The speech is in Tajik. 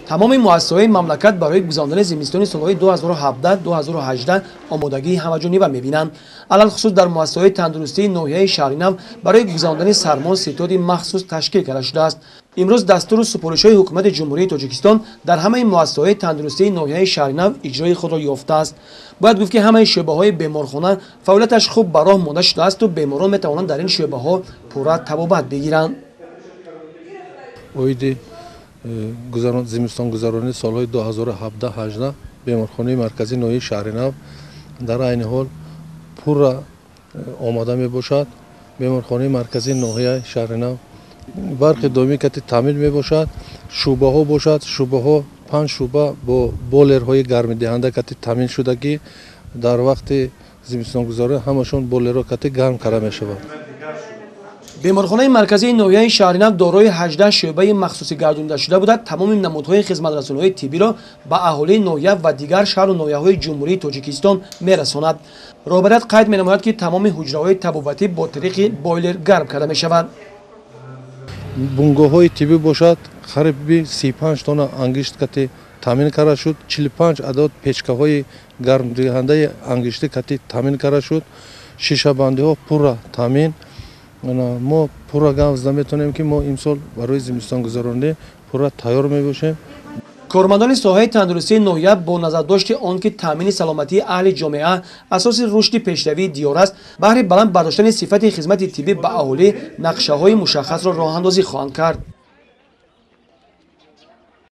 Тамоми муассисаҳои мамлакат барои гузарондани зимистони солҳои 2017-2018 омодагии ҳамаҷониба мебинанд. Алалхусус дар муассисаҳои тандурустии ноҳияи Шаҳринав барои гузарондани сармо ситоди махсус ташкил карда шудааст. Имрӯз дастуру супоришҳои ҳукумати Ҷумҳурии Тоҷикистон дар ҳамаи муассисаҳои тандурустии ноҳияи Шаҳринав иҷрои худро ёфтааст. Бояд гуфт, ки ҳамаи шӯъбаҳои беморхона фаъолияташ хуб ба роҳ монда шудаасту беморон метавонанд дар ин шӯъбаҳо пурра табобат бигиранд. Оиди зимистонгузаронии солҳои 2017-18 беморхонаи марказии ноҳияи Шаҳринав дар айни ҳол пурра омода мебошад. Беморхонаи марказии ноҳияи Шаҳринав барқи доимӣ кати таъмин мебошад. Шӯъбаҳо бошад, шӯъбаҳо 5 шӯъба бо бойлерҳои гармидиҳанда кати таъмин шуда, ки дар вақти зимистонгузаронӣ ҳамашон бойлерҳо кати гарм карда мешавад. Беморхонаи марказии ноҳияи Шаҳринав дорои 18 шӯъбаи махсусӣ гардонида шуда буда, тамоми намудҳои хизматрасониҳои тиббиро ба аҳолии ноҳия ва дигар шаҳру ноҳияҳои Ҷумҳурии Тоҷикистон мерасонад. Роҳбарият қайд менамояд, ки тамоми ҳуҷраҳои табобатӣ бо тариқи бойлер гарм карда мешавад. Бунгоҳҳои тиббӣ бошад, қариби 35 тонна ангишт кати таъмин карда шуд, 45 адад печкаҳои гармдиҳандаи ангиштӣ кати таъмин карда шуд, шишабандиҳо пурра таъмин. Мо пурра гап зада метавонем, ки мо имсол барои зимистонгузаронӣ пурра тайёр мебошем. Кормандони соҳаи тандурустии ноҳия бо назардошти он ки таъмини саломатии аҳли ҷомеа асоси рушди пешравии диёр аст, баҳри баланд бардоштани сифати хизмати тиббӣ ба аҳолӣ нақшаҳои мушаххасро роҳандозӣ хоҳанд кард.